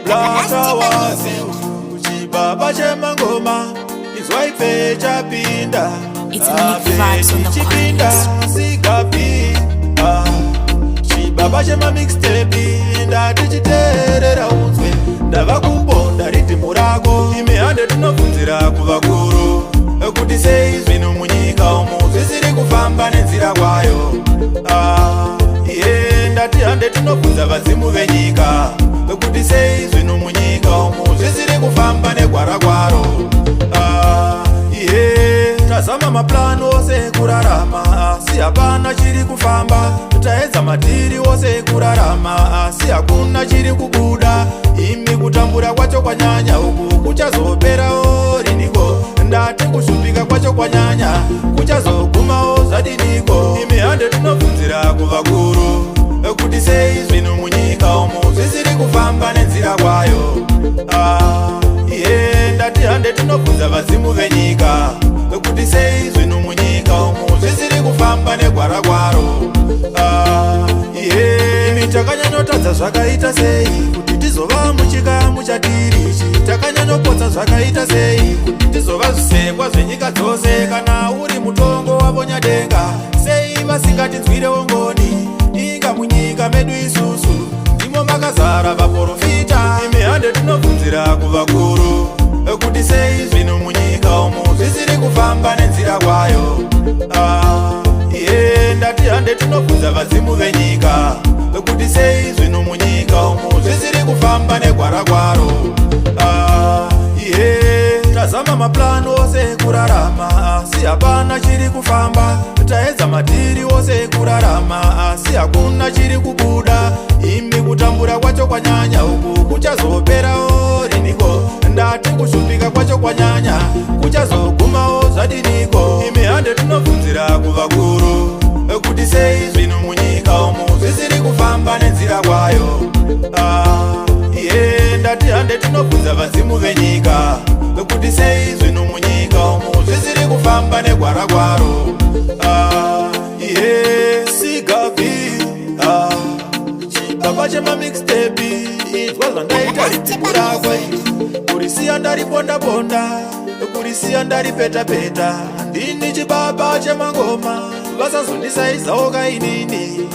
Blatawazi chibaba chemangoma izwai pechapinda. It's Nick Vibes on the Chipinda Chronicles. sigapi, ah, chibaba chemamixtape ndati chiteerera unzwe ndava kubonda ridhimu rako. Imi hande tinobvunzira kuvakuru kuti sei zvinhu munyika umu zvisiri kufamba nenzira kwayo. Ah, iye ndati hande tinobvunza vadzimu venyika kuti sei zvinhu munyika umu zvisiri kufamba negwara kwaro. Ah, iye tazama maplani ose ekurarama asi hapana chiri kufamba. Taedza madhiri ose ekurarama asi hakuna chiri kubuda. Imi kutambura kwacho kwanyanya uku kuchazoperawo riniko? Ndati kushupika kwacho kwanyanya kuchazogumawo zvadiniko? Imi hande tinobvunzira kuvakuru kuti sei zvinhu munyika umu zvisiri kufamba nenzira kwayo. Ah, iye ndati hande tinobvunza vadzimu venyika kuti sei zvinhu munyika umu zvisiri kufamba negwara kwaro. Ah, iye imi takanyanyotadza zvakaita sei kuti tizova muchikamu chatiri ichi? Takanyanyopotsa zvakaita sei kuti tizova zvisekwa zvenyika dzose? Kana uri mutongo wavonyadenga, sei vasingatinzwirewo ngoni? Inga munyika medu isusu ndimo makazara vaprofita. Imi hande tinobvunzira kuvakuru kuti sei zvinhu munyika umu zvisiri kufamba nenzira kwayo. Ah, iye ndati hande tinobvunza vadzimu venyika kuti sei zvinhu munyika umu zvisiri kufamba negwara kwaro. Ah, iye tazama maplani ose ekurarama asi hapana chiri kufamba. Taedza madhiri ose ekurarama asi hakuna chiri kubuda. Imi kutambura kwacho kwanyanya uku kuchazoperawo riniko? Ndati kushupika kwacho kwanyanya kuchazogumawo zvadiniko? Imi hande tinobvunzira kuvakuru kuti sei zvinhu munyika umu zvisiri kufamba nenzira kwayo. Ah, iye ndati hande tinobvunza vadzimu venyika kuti sei zvinhu munyika umu zvisiri kufamba negwara kwaro. Ah, iye sigavi, ah, chibaba chemamixtape inzwa zvandaita ridhimu rako kurisiya ndaribonda-bonda kurisiya ndaripeta-peta. Ndini chibaba chemangoma vasazondisaizawo kainini.